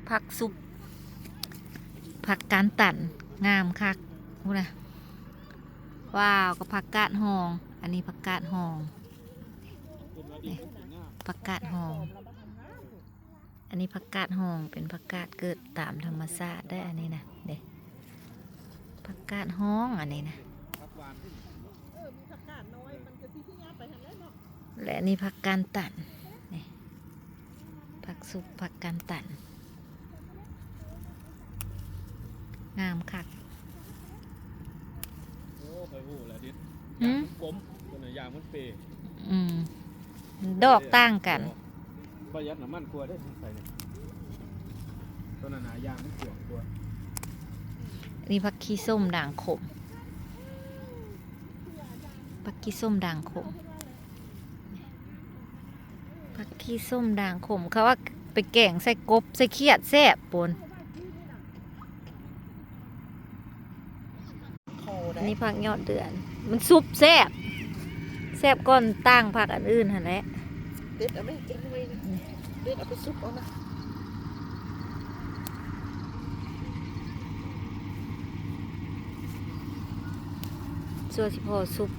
ຜັກຊຸບ ຜັກການຕັນ ງາມຄັກພຸ້ນນະ. ວ້າວ ກັບຜັກກາດຫອງ. ອັນນີ້ຜັກກາດຫອງ ນີ້ ຜັກກາດຫອງ. ອັນນີ້ຜັກກາດຫອງ ເປັນຜັກກາດເກີດຕາມທຳມະຊາດໄດ໋ ອັນນີ້ນະ ເດ້ ຜັກກາດຫອງ ອັນນີ້ນະ. ແລະ ອັນນີ້ຜັກການຕັນ ນີ້ ຜັກຊຸບ ຜັກການຕັນ ງາມຄັກ. ໂອ້ ຂ້ອຍຮູ້ແລ້ວເດັດ ຫື ຢາງມັນກົມ ຕົວນັ້ນຢາງມັນເປ. ອືມ ດອກຕ່າງກັນ. ປະຢັດນ້ຳມັນກວ່າເດ້ ໃສ່ນີ້ ຕົວນັ້ນນະຢາງມັນກວ້າງກວ່າ. ນີ້ຜັກຂີ້ສົ້ມດ່າງຂົມ ຜັກຂີ້ສົ້ມດ່າງຂົມ ຜັກຂີ້ສົ້ມດ່າງຂົມ ເຂົາວ່າໄປແກງໃສ່ກົບໃສ່ຂຽດແຊບໂພນ. ອັນນີ້ຜັກຍອດເດືອນ ມັນຊຸບແຊບ ແຊບກ່ອນຕ່າງຜັກອັນອື່ນຫັ້ນແຫຼະ. ເດັດເອົາໄວ້ຈັກໜ່ວຍນະ ເດັດເອົາໄປຊຸບເອົານະ. ຊົ່ວຊິພໍຊຸບ